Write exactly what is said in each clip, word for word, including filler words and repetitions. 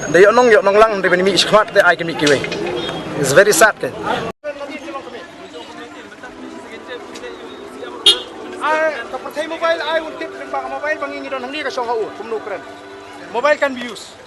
Da ïoh nong ïoh nong lang da ban mih shakhmat te ai ka mih kiwei. It's very sad ke. Ai ka pyrthei mobile ai un tip lyngba ka mobile ba ngi ngi don hangne ka shong ha u kumno kren. Mobile can be used.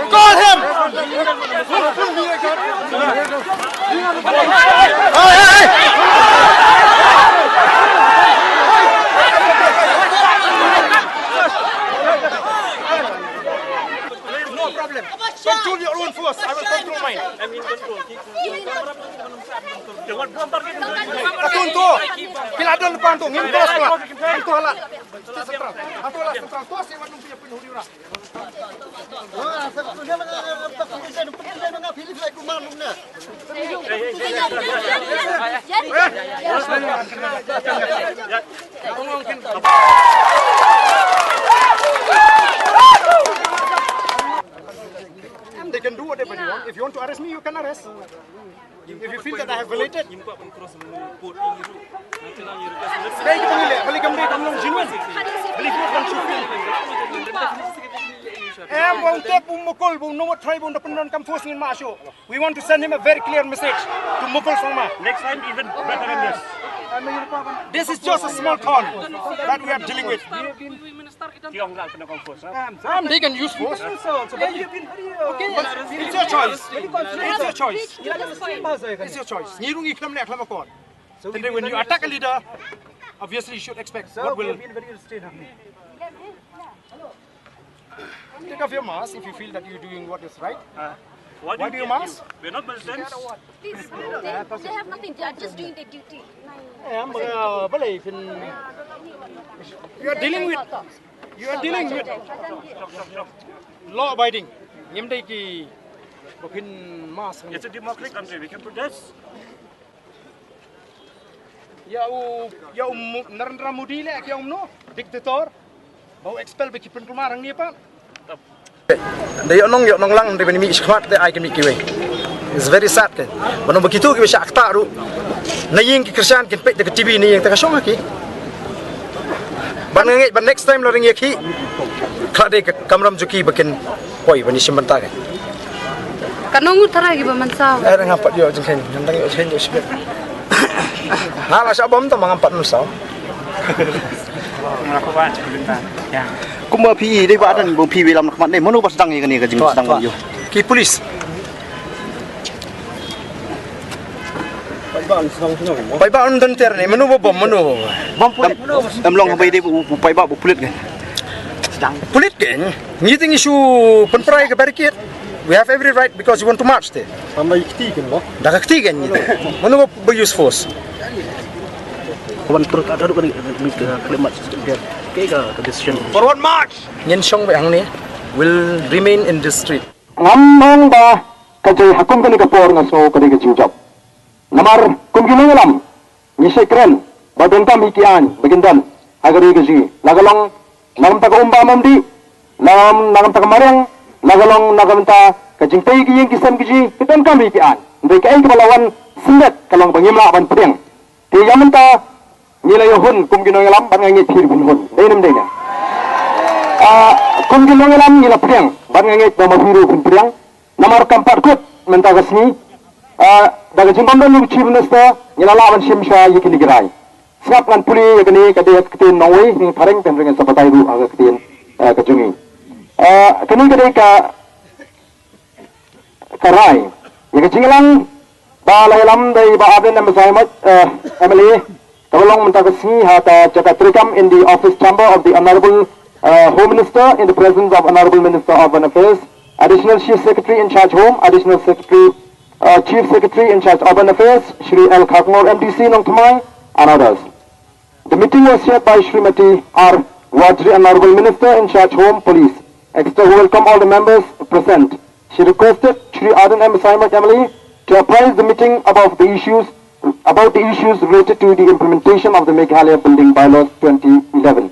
Call him! Hey, hey, hey! No problem. Control your own force. I will control mine. Katun to. Pila don depan tu. Ngin cross pula. Hantu halat. Central. Hantu halat central. Tu si wan nung punya pun huri ura. And they can do whatever you want. If you want to arrest me, you can arrest. If you feel that I have violated, dei ki bang ile, bali kam dei kam long genuine. Bali kam long genuine. Em, bang tep bang mukul bang nomot try bang da pyndonkam force ngin ma shu. We want to send him a very clear message to Mukul Sangma. Next time even better than this. This is just a small town that we are dealing with. Em, they can use force. Okay, it's your choice. It's your choice. It's your choice. Ngi ruh ngi khlem leh khlem akor. Today when you attack a leader, obviously you should expect what will. Take off your mask if you feel that you're doing what is right. Why do you mask? We're not militants. Please, they, they have nothing. They are just doing their duty. Em, uh, balei phin. You are dealing with, you are dealing with law abiding. Ngim dei ki ba phin mask. It's a democratic country. We can protest. Ïa u, ïa u Mo-, Narendra Modi leh ki ong no, dictator. Ba u expel ba ki pynkulmar hangne pat. Da ïoh nong ïoh nong lang da ban mih shakhmat te ai ka mih kiwei. It's very sad ke. Ba nong ba kitu kiba shah ktah ruh. Na ïing ki Khristan kin peit da ka T V na ïing te ka shong ha ki. Ban nga ngeit ban next time la ring ïa ki. Khlad dei ka kamram jong ki ba kin poi ban ïashim bynta ki. Ka nong u tharai kiba mynsaw. Eh, nga pat ïoh jingkheiñ, nga dang ïoh jingkheiñ ïoh shibit. Nga la shah bom tang ba ngam pat mynsaw. Kumba phi dei ba dan ba phi bilam na khmat ne mano ba sdang ïa kane ka jingsdang ïoh. Ki police. Paidbah un don ter ne, mano ba bom, mano. Bom pulit. Em long ba dei u paidbah ba pulit kan. Pulit kan. Ngi te ngi shu pynpra ïa ka barricade. We have every right because you want to march te. Tang da ka kti kan ba. Da ka kti kan ngi te. Mano ba use force. Wan terus ada kan ni ka klimat dia. Ke ka decision. Forward march. Ngin shong beit hangne. Will remain in this street. Ngam ong ba ka jai ha kum kane ka por nga sngew ka dei ka jingjop. Namar kum ki nongïalam ngi shait kren ba donkam hi ki aiñ ba kin don ha ka ri ka jong ngi. La ka long na ka bynta ka umba umdih, na, na ka bynta ka mariang, la ka long na ka bynta ka jingtei ki ïing ki sem ki jong ngi, ki donkam hi ki aiñ. Hynrei kaei kaba la wan syndet ka long ba ngim lah ban pdiang. Te ïa mynta ngi la ïoh hun kum ki nongïalam bad nga ngeit phi ruh phin hun. Dei ne ym dei ne? Ah, kum ki nongïalam ngi la pdiang bad nga ngeit ba ma phi ruh phin pdiang. Namar kam pat kut mynta ka sngi, ah, da ka jingbym don u Chief Minister ngi la lah ban shim shwa ïa kine ki rai. sngap ngan pule ïa kane ka dei ka ktien nongwei, ngi phareng, te hynrei ngan sa batai ruh ha ka ktien, eh, ka jong ngi. Eh, kane ka dei ka ka rai. Ïa ka jingïalang ba la ïalam da i Bah Ardent M Basaiawmoit, eh, M L A, kaba long mynta ka sngi ha ka jaka treikam in the office chamber of the Honorable, eh, Home Minister, in the presence of Honorable Minister of Urban Affairs, Additional Chief Secretary in charge Home, Additional Secretary, eh, Chief Secretary in charge Urban Affairs, Shri L Kharkongor, M D C Nongthymmai, and others. The meeting was chaired by Shrimati R Warjri, Honorable Minister in charge Home Police. Exeter, who welcome all the members present. She requested Shri Ardent M Basaiawmoit M L A to apprise the meeting about the issues, about the issues related to the implementation of the Meghalaya Building Bylaws twenty eleven.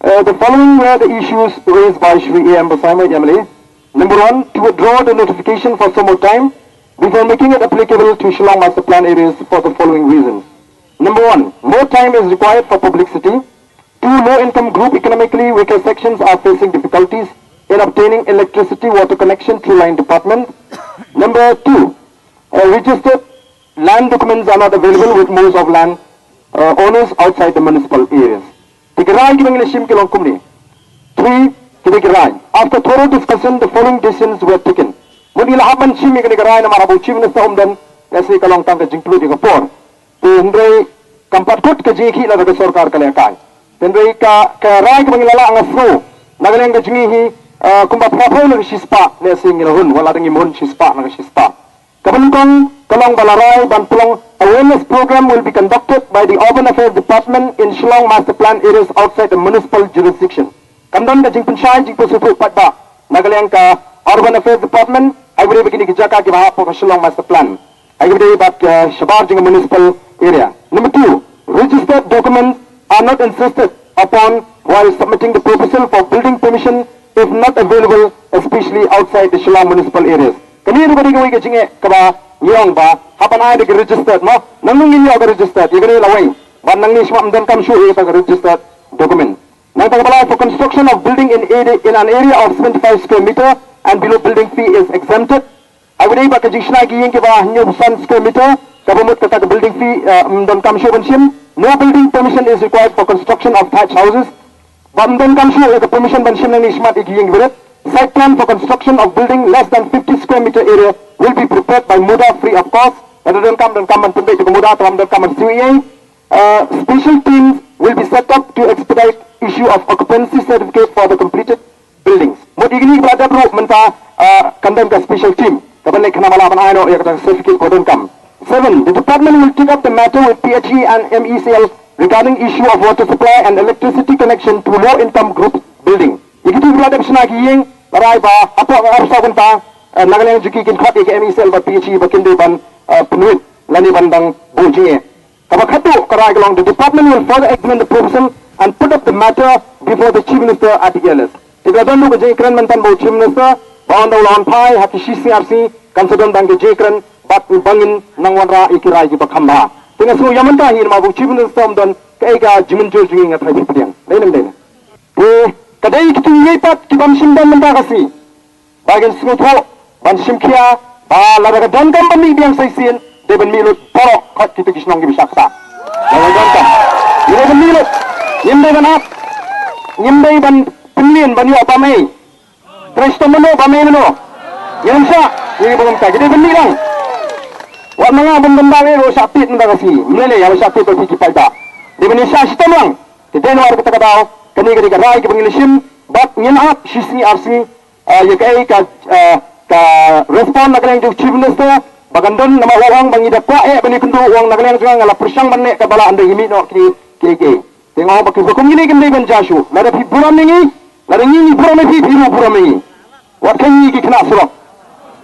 Uh, the following were the issues raised by Shri A M Basaiawmoit M L A. Number one, to withdraw the notification for some more time before making it applicable to Shillong Master Plan areas for the following reasons. Number one, more time is required for publicity. Two, low-income group, economically weaker sections are facing difficulties in obtaining electricity, water connection through line department. Number two, uh, registered land documents are not available with most of land, uh, owners outside the municipal areas. Te ki rai kiba ngi la shim ki long kumne. Three, ki dei ki rai. After thorough discussion, the following decisions were taken. Mut ngi la hap ban shim ïa kane ka rai namar ba u Chief Minister um don, lehse ka long tang ka jingpynlut ïa ka por. Te hynrei kam pat kut ka jingïakhih lada ka sorkar ka lehkai. Te hynrei ka, ka rai kaba ngi la lah nga sngew na ka liang ka jong ngi hi, eh, kumba phra phew na ka shispah, lehse ngi la hun, wat la dang ngim hun shispah na ka shispah. Kaba nyngkong ka long ba la rai ban pynlong, awareness program will be conducted by the Urban Affairs Department in Shillong Master Plan areas outside the municipal jurisdiction. Kam don ka jingpynshai jingpynsngewthuh paidbah na ka liang ka Urban Affairs Department, ha kaba ïadei bad kine ki jaka kiba hap hapoh ka Shillong Master Plan, ha kaba ïadei bad, eh, shabar jong ka municipal area. Number two, registered documents are not insisted upon while submitting the proposal for building permission if not available, especially outside the Shillong municipal areas. Kane ruh ka dei kawei ka jingeh kaba ngi ong ba hap ban ai da ka registered, mo. Nangno ngin ïoh ka registered? Ïa kane lawei. Bad nangne shwa ym donkam shuh ïa ka registered document. Nangta kaba lai, for construction of building in area, in an area of seventy-five square meter and below, building fee is exempted. Ha kaba ïadei bad ka jingshna ki ïing kiba hynñiewphew san square meter, kaba mut kata ka building fee, eh, ym donkam shuh ban shim. No building permission is required for construction of thatched houses. Ba ym donkam shuh ïa ka permission ban shim nangne shakhmat ïa ki ïing kiba rit. Site plan for construction of building less than fifty square meter area will be prepared by MUDA free of cost. Lada donkam, donkam ban pynbeit da ka MUDA, te ym donkam ban siew ei ei. Uh, special teams will be set up to expedite issue of occupancy certificate for the completed buildings. Mut ïa kine kiba la dep ruh mynta, uh, kan don ka special team kaban leit khnang ba lah ban ai noh ïa kata ka certificate kaba donkam. Seven, the department will take up the matter with P H E and M E C L regarding issue of water supply and electricity connection to low income group building. Ïa kito kiba la dep shna ki ïing, la rai ba hapoh ka arphew saw kynta, uh, na ka liang jong ki kin khot ïa ka M E C L bad P H E ba kin dei ban, uh, pynwit lane ban dang buh jingeh. Kaba khatduh ka rai ka long, the department will further examine the proposal and put up the matter before the Chief Minister at the earliest. Te ka don ruh ka jingkren mynta ba u Chief Minister ba ynda u la wan phai ha ki shi sngi ar sngi kan sa don tang ka jingkren bad ba ngin nang wanrah ïa ki rai kiba kham bha. Te nga sngew ïa mynta hi namar ba u Chief Minister um don, kaei ka jingmynjur jong ngi nga tharai pdiang. Dei ne ym dei ne? Te ka dei kito kiwei pat ki bym shym don mynta ka sngi. Ba kin sngewthuh ban shim khia ba lada ka donkam ban mih biang sa shisien, dei ban mih lut baroh, khat kito ki shnong kiba shah ksah. Lada ka donkam, dei ban mih lut. Ngim dei ban ap, ngim dei ban pynlien ban ïoh bam ei. Trei shitom mano bam ei mano. Ngim shah, ngi ba ngam ka, ki dei ban mih lang. Wat ma nga ban ban bam ei ruh shah tied mynta ka sngi. Mlei lei ïa ba shah tied ba phi ki paidbah. Dei ban ïa shah shitom lang. Te dei namar kata ka daw kane ka dei ka rai kaba ngi la shim bad ngin ap shi sngi ar sngi. Ah, ïa kaei ka, ah, ka respond na ka liang jong u Chief Minister ba kan don, namar u ong ba ngi da kwah eh ban ïakynduh, u ong na ka liang jong nga, nga la pyrshang ban leh katba lah hynrei ngi mih noh kine kiei kiei. Te nga ong ba kiba kum kine kim dei ban jia shuh. Lada phi burom ïa ngi, lada ngi ngi burom ïa phi, phi ruh burom ïa ngi. Wat kheiñ ïa ngi ki khynnah surok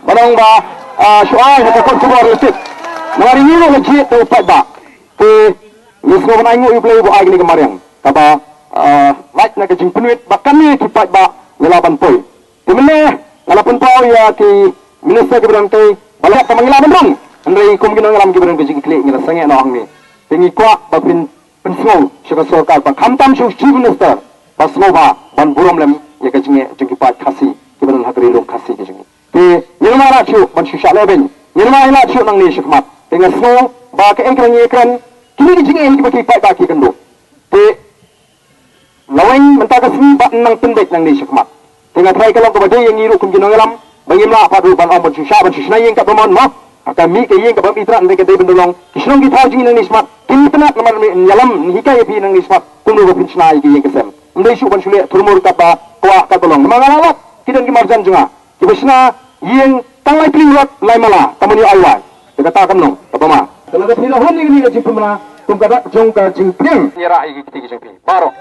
ban ong ba, ah, shu ai ha ka kot khubor la tip. Namar ïa ngi ruh la jied da u paidbah. Te ngi sngewbha ban ainguh ïa U Blei ba u ai kane ka mariang kaba, ah, lait na ka jingpynwit ba kane ki paidbah ngi lah ban poi. Te mynne nga la pynpaw ïa ki minister kiba don, te ba leh kaba ngi lah ban rung. Hynrei kum ki nongïalam kiba don ka jingkitkhlieh, ngi la sangeh noh hangne. Te ngi kwah ba phin pynsngew sha ka sorkar ba khamtam sha u Chief Minister ba sngewbha ban burom lem ïa ka jingeh jong ki paid Khasi kiba don ha ka Ri Lum Khasi ka jong ngi. Te ngim lah shuh ban shu shah lehbeiñ, ngim lah shuh nangne shakhmat. Te nga sngew ba kaei kaba ngi ïakren, Kine ki jingeh kiba ki paidbah ki kynduh. Te laweng mynta ka sngi ba nang pynbeit nangne shakhmat. Te nga tharai ka long kaba dei ïa ngi ruh kum ki nongïalam ba ngim lah pat ruh ban ong ban shu shah ban shu shna ïing katba mon mo. Ka mih ka ïing kaba im trat, hynrei ka dei ban da long ki shnong ki thaw jong ngi nangne shakhmat. Kin itynnad namar ngi ïalam ngi hikai ïa phi nangne shakhmat kumno ba phin shna ïa ki ïing ki sem. Ym dei shuh ban shu leh thurmur katba kwah katba long. Namar nga la lap ki don ki marjan jong nga kiba shna ïing tang lai pli rot lai mala, ka mon ïa ai wai. Te kata kam long kaba ma. Te lada phi la hun ïa kane ka jingpynbna kum ka dak jong ka jingpynbna. Ïa rah ïa ki kti ki jong phi baroh.